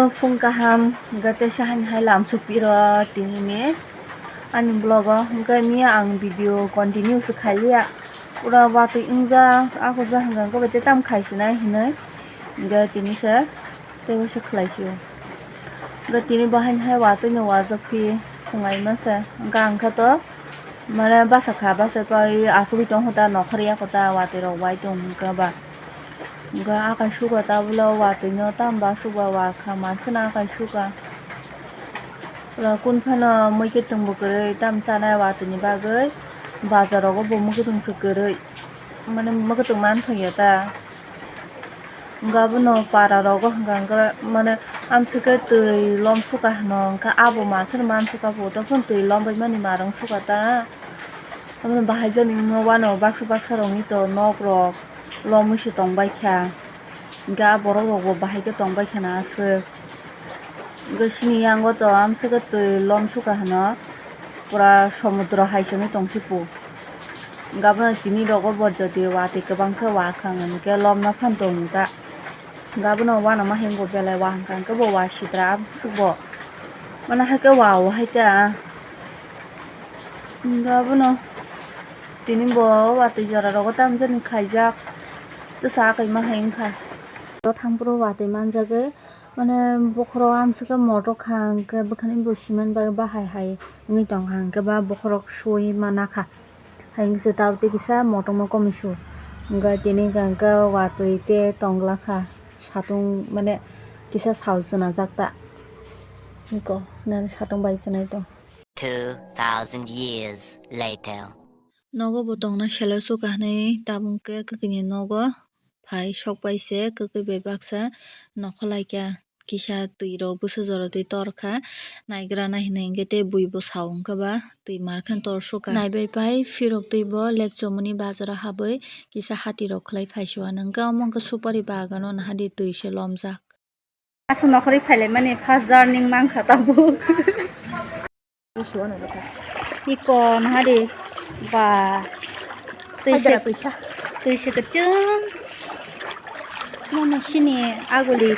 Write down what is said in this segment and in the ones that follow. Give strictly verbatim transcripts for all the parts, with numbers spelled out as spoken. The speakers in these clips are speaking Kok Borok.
Phung kaham, hwnkhe tei sahan hai lam chukphi rw tinini ani vlog o, hwnkhe miya ang video continue se khailiya, pura watwi wngjak, ako jak hwnkhe bai tei tamo khaisinai hinwi, hwnkhe tini se teibo se khlaisio. Hwnkhe tini bo haino hai watwi no wajak phi phungai ma se, hwnkhe ang khe to mane basa kha, basa pai asugwi tong kho ta, nokhor ya kho ta, watwi rok wai tong hwnkhe ba. Hwnkhe akai suka ta bwla watwi no tamo ba suba wa kha, man kheno akai suka. Pura kun phano mui kwtwng bo kwrwi tamo chanai watwi ni bagwi, bazar rogo bo mui kwtwng se kwrwi, mane mui kwtwng man thangya ta. Hwnkhe abono para rogo hwnkha hwnkhe mane amswkhe twi lom suka hwno, hwnkhe abo ma kheno man suka phuto phano twi lom bai mani ma rwng suka ta. Abono bahai jani wngma uanw baksa baksa rokni to nok rok lomwi se tong bai kha, hwnkhe a borok rok bo bahai khe tong bai kha na aswk. Hwnkhe chini yango to amswkhe twi lom suka hwno, pura somudro hai se wngwi tong si pu. Hwnkhe abono tini rogo bo jodi watwi kwbang khe wa kha hwnkhe lomna phano tong ta. Hwnkhe abono uanama hwnwi bo belai wa hwnkha hwnkhe bo wa sitra amswk bo. Mane haikhe wa o hai ta. Hwnkhe abono tini bo watwi jora rogo tamjani khaijak. Twsa akai ma hai wngkha. Oro thang phuru watwi manjagwi mane bokhorok amswkhe motok kha hwnkhe bwkhani bo siman bagwi bahai hai wngwi tongkha hwnkhe ba bokhorok suwi mana kha. Hai wngse tabuk tei kisa motongma komui su. Hwnkhe tini hwnkhe watwi tei tong glak kha. Satung mane kisa sal chwnajak ta. Niko nani satung bai chwnai tong. Two thousand years later. Nogo bo tongna selo suka hwnwi tabuk khe kwkwi ni nogo phai sok pai se kwkwi bai baksa nokholai kha. Kisa twi rok bwswk jora twi tor kha, naigra nai hinwi hwnkhe tei bui bo sao wngkha ba twi mar khe tor suka. Naibai pai phirok twi bo lek chomoni bazaro habwi kisa hati rok khlai phai suanw hwnkhe omo wngkha supari bagano nahadi twi se lomjak. Aswk nokhorwi phailaimani first journey mankha tabuk. Iko nahadi ba twi se, twi se kwchwng. Mano sini aguli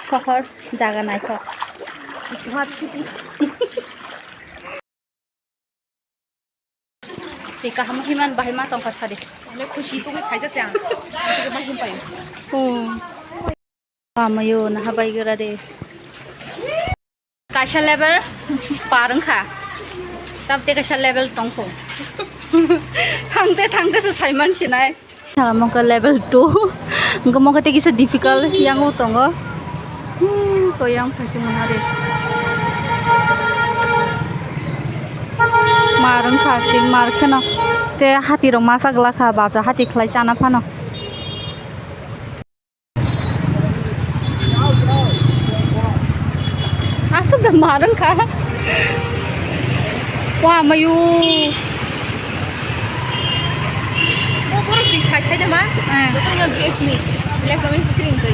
sohor jaga naithok. Smart city. Twi kaham himan bahai ma tongkha sadi. Ole khusi tongwi phaijak se ang. Twi ma him pai. Hmm. Amayo naha bai gra de. Kaisa level par wngkha. Tabte kaisa level tongkho. Thangte thangte se saiman sinai. Tamo khe level two. Hwnkhe mo khe tei kisa difficult yango tongo. Hmm, to yang phaisi mwnari. Mar wngkha tei mar kheno. Tei hati rok masa glak kha, bacha hati khlai chana phano. Aswk da mar wngkha. Wa mayu. Bo borok twi khai sai da ma? Eh. Joto yang B H ni. Relax omin putri ni twi.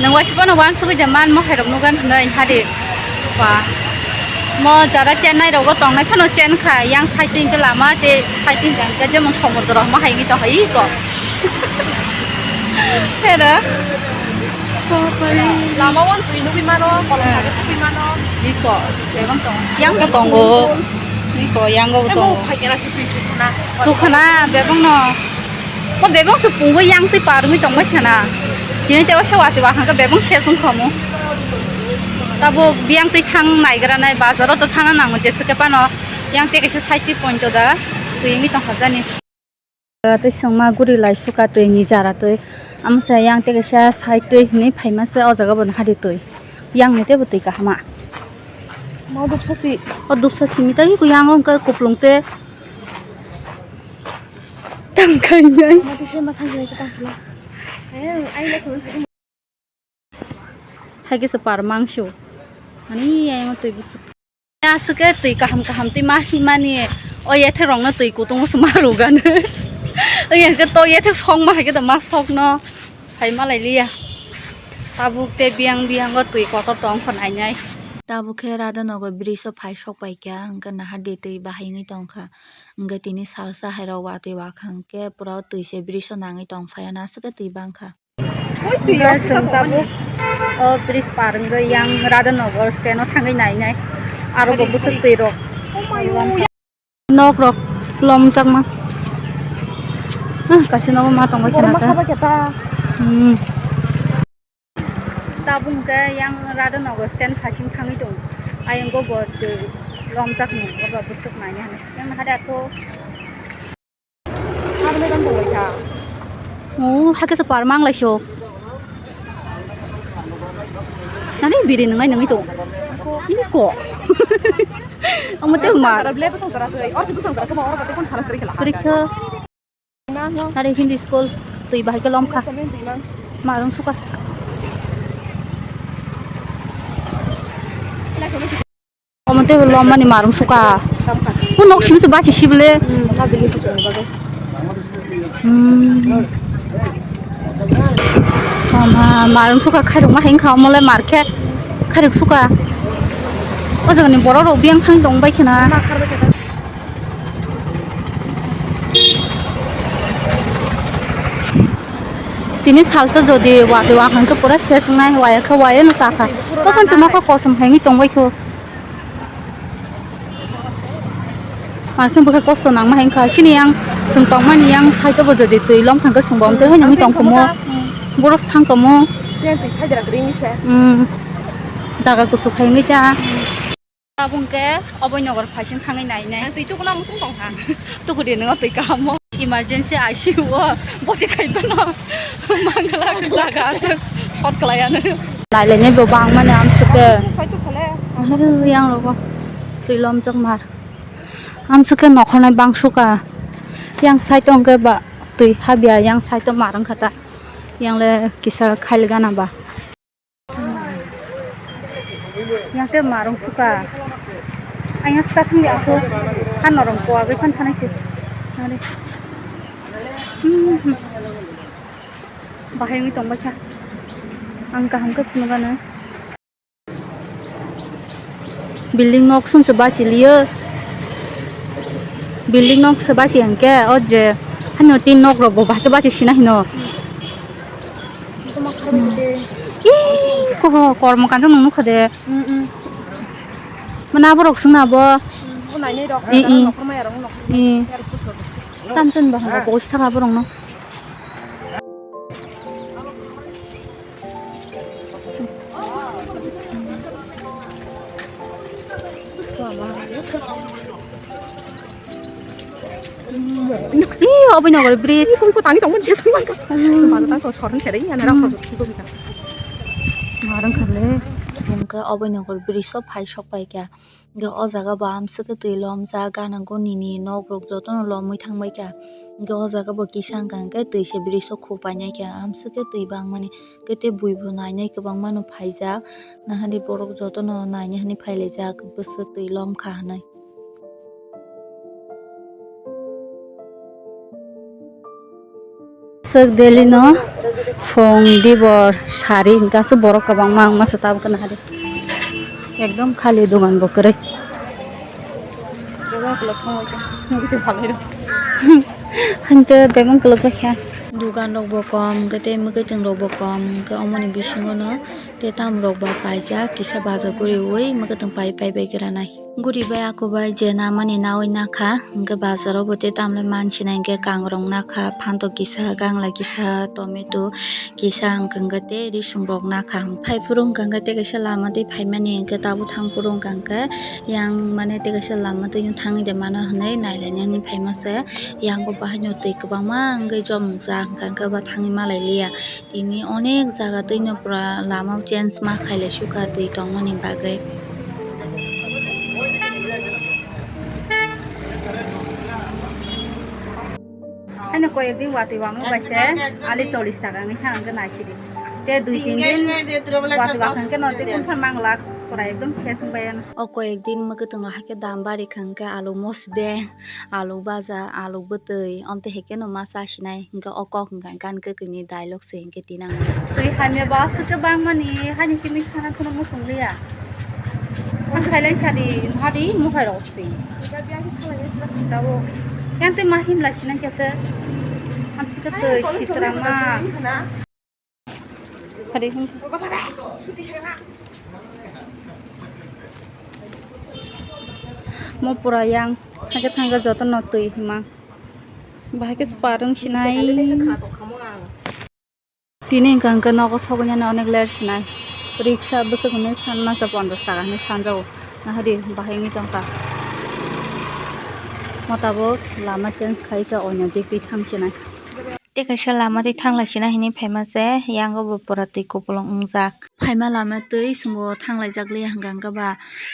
Nang waisa phano wansugwi de man mohai rok nugan hwnwi hadi. Ba. Mo jara Chennai rogo tongnai phano chen kha, yang side tin khe lama te side tin khe jemon somudro ma hai ngi to hai ko. Hera. Lama wan twi nugwi mano, kolom thangwi twi mano. Iko, bebang tong. Yang bo tongo. Iko, yang bo tongo. Emo phai kena si twi chukna. Chukna, bebang no. Mo bebang se pungo yang twi parwi tongbai khana. Tini tewa se wati wakhang khe bebang se sung khamu. Tabuk biyang twi thang naigra nai bazaro to thangna nango jese khe pano yang tei kaisa side twi point da twi wngwi tongkha jani. Twi songma guri lai suka twi ni jara twi amsa yang tei kaisa side twi hinwi phaima se o jaga bo nahadi twi yang ni tei bo twi kahama. Ma dupsa si. O dupsa simi tei ko yang o hwnkhe kuplung tei. Tang khainai. Mati sai ma thang khainai ka tang khainai. Ayang, ayang, ayang. Hai khe se par mangso. Ani ayang twi bisi. Aswk khe twi kaham kaham twi ma himani. O yethe rokno twi kutung se ma rugano. O yethe to yethe song ma hai khe to ma sokno. Sai ma lai liya. Tabuk tei biyang biyang o twi kotor tong kho nainai. Tabuk khe Radhanagar bridge o phai sok pai kha, hwnkhe nahardi twi bahai wngwi tong kha. Hwnkhe tini salsa hai rok watwi wakha hwnkhe pura o twi se bridge o nangwi tong phai ya, no aswk khe twi bang kha. Hwnkhe chwng tabuk o bridge par wngwi yang Radhanagar stand o thangwi nainai. Aro bo bwswk twi rok. Nok rok lomjakma. Ah, kaisa nogo ma tongbai kheno ta. Hmm. Tabuk hwnkhe yang Radhanagar stand phaiching thangwi tongo. Ayang go bo twi lomjakmung, obo bwswk naina hinwi. Yang hade ako. Oh, hakhe se par manglai so. Nani biri nwngnai nungwi tongo. Ini ko. Omo te mar. Ble bwsang jora twi. Or se bwsang jora khe ma oro kate kon sana sari khela. Kwrwi khe. Imang no. Nari Hindi school twi bahai khe lom kha. Samin twi imang. Marung suka. Omo tei bo lom mani marung suka. O nok simi se basi sibole. Hmm, na bini kuchung ni bagwi. Hmm. Mama, marung suka khairok ma hengkha omo le mar khe khairok suka. O jaga ni borok rok biyang thang tong bai khna. Tini salsa jodi watwi wakhang khe pura ses wngnai, waya khe waya no chakha. Tokon se nokha kosom hai wngwi tongbai kho. Markhe bwkha kosto nangma hai wngkha. Chini yang chwng tongmani yang side o bo jodi twi lom thangkhe chwng bo amtwi hai nangwi tongkhumo. Boros thangkhumo. Siyan twi side rak ring se. Hmm. Jaga kuchuk hai wngwi ta. Tabuk hwnkhe Abhainagar phaising thangwi nainai. Ang twi tukuna musung tongkha. Tukudi nwngo twi kahamo. Emergency I C U o boti khai phano mangala jaga aswk short khlai ano. Nailainai bo bangmani amswk khe. Yang rogo twi lomjak mar. Amswk khe nokhornai bangsuka. Yang side o hwnkhe ba twi habya, yang side o mar wngkha ta. Yang le kisa khail gana ba. Yang te marung suka. Ayang suka thang ya aku. Han norong ko agui phan thanai se. Nari. Hmm, hmm. Bahai wngwi tong baikha. Ang kaham khe phunukgana. Building nok song se bachi liyo. Building nok se bachi hwnkhe o je hano tin nok rok bo bahai khe bachi sina hino. Ih, koho kormo kanjak nung nukha de. Mm, mm. Mana borok swngna bo. Mm, o nainai rok, i, i. Nokhormaya rok, nokhormaya. I. Tam ton bahai bo saka borok no. Ih, Abhainagar bridge. Ih, koi ko tani tongmani ches mangka. Hmm. Mano tang ko soron sere ya na rang soron ko bita. Marang khale. Hwnkhe Abhainagar bridge o phai sok pai kha. Hwnkhe o jaga bo amswk khe twi lomjak, gana guni ni nok rok jotono lomwi thang bai kha. Hwnkhe o jaga bo kisa wngkha hwnkhe twi se bridge o khu painai kha, amswk khe twi bangmani. Hwnkhe tei bui bo nainai kwbangma no phaijak, nahadi borok jotono nainai hinwi phailaijak, bwswk twi lom kha hinwi. Swk Delhi no phung dibor sari hwnkhe aswk borok kwbangma wngma se tabuk nahadi. Ekdom khali dogan bo kwrwi. Hwnkhe bebak kwlwk bai kha. Dogan rok bo kom, hwnkhe tei mwkhwtwng rok bo kom, hwnkhe omoni bisingo no tei tam rok ba paijak, kisa baja guriwi mwkhwtwng pai pai bai gra nai. Guri bai ako bai je namani nawi nakha, hwnkhe bazar o bo tei tamle mansinai, hwnkhe kangrong nakha, phantok kisa, gangla kisa, tomato kisa, hwnkhe tei risum rok nakha. Phai phuru hwnkhe tei kaisa lama tei phaimani, hwnkhe tabuk thang phuru hwnkhe yang mane tei kaisa lama twi thangwi de mano hinwi nailainani phaima se. Yang o bahaino twi kwbangma wngwi jomjak, hwnkhe ba thangwi malai liya. Tini onek jaga twino pura lama change ma khailai sukha twi tongmani bagwi. Haino koyek din watwi wangno bai se ali chollish taka wngwi kha, hwnkhe naisidi. Te dui tin din watwi wakha hwnkhe no tei kung phan mangla pura ekdom ses wngbai ano. O koyek din mwkhwtwng rok haikhe dam bari kha hwnkhe alu mosde. Alu baja, alu bwtwi, omtwi hai kheno ma chasinai, hwnkhe o kok hwnkha hwnkhe ani kwkwi ni dialogue se hwnkhe tinang. Twi hamya bo aswk khe bangmani, haini simi khana kheno muchung liya. Khailai sadi hadi mukhai rok si. Yang te mahim lai sinang kete. Hamsi ke tei sitra ma. Hadi hum. Mo pura yang. Hake thangke joto no tui hima. Bahai ke sparung sinai. Tini hwnkha hwnkhe nogo sogwinani onek ler sinai. Riksa bwswk hwnwi san masa ponchash taka hwnwi sanjago. Nahadi bahai wngwi tongkha. Motabok lama change khaisa oino dikwi thang sinai. Tei kaisa lama tei thang lai sinai hinwi phaima se, yango bo pura twi kupulung wngjak. Phaima lama twi chwngbo thang laijak liya hwnkha hwnkhe ba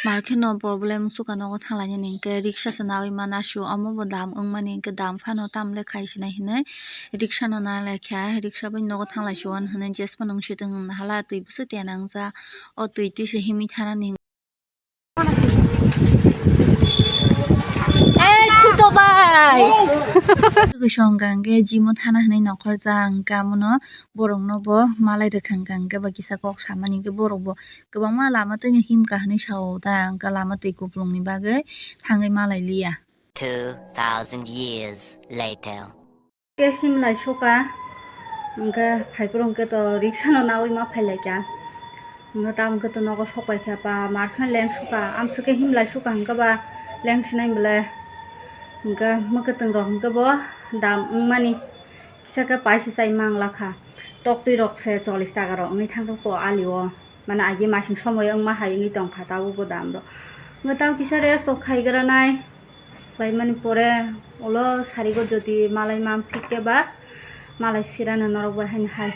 mar kheno problem wngsuka nogo thang lainani hwnkhe riksa se nawi mana su omo bo dam wngmani hwnkhe dam phano tamle khai sinai hinwi riksa no nalaikha, riksa bai nogo thang lai siwan hinwi jesphano wngsi tong hala twi bwswk tiya nangja o twi twi se himwi thanani. Eh, chuto bai. Kisa hwnkha hwnkhe gym o thana hinwi nokhorjak hwnkhe amono borokno bo malai rwkha hwnkha hwnkhe ba kisa kok samani hwnkhe borok bo kwbangma lama twino himkha hinwi sao da hwnkhe lama twi kupulungni bagwi thangwi malai liya. Two thousand years later. Khe himlai suka, hwnkhe phaiphuru hwnkhe to riksano nawi ma phailaikha. Hwnkhe tamo hwnkhe to nogo sokpaikha, ba mar kheno leng suka, amswk khe himlai suka hwnkhe ba leng sinai bwle. Hwnkhe mwkhwtwng rok hwnkhe bo dam wngmani kisa khe paisa chai manglakha. Toktwi rok se chollish taka rok wngwi thangkha ko ali o. Mane agi masing somoi wngma hai wngwi tongkha tabuk bo dam rok. Hwnkhe tamo kisa rest rok khaigranai. Khlaimani pore ulo sarigo jodi malai manphi khe ba malai phirano norok bai haino hai.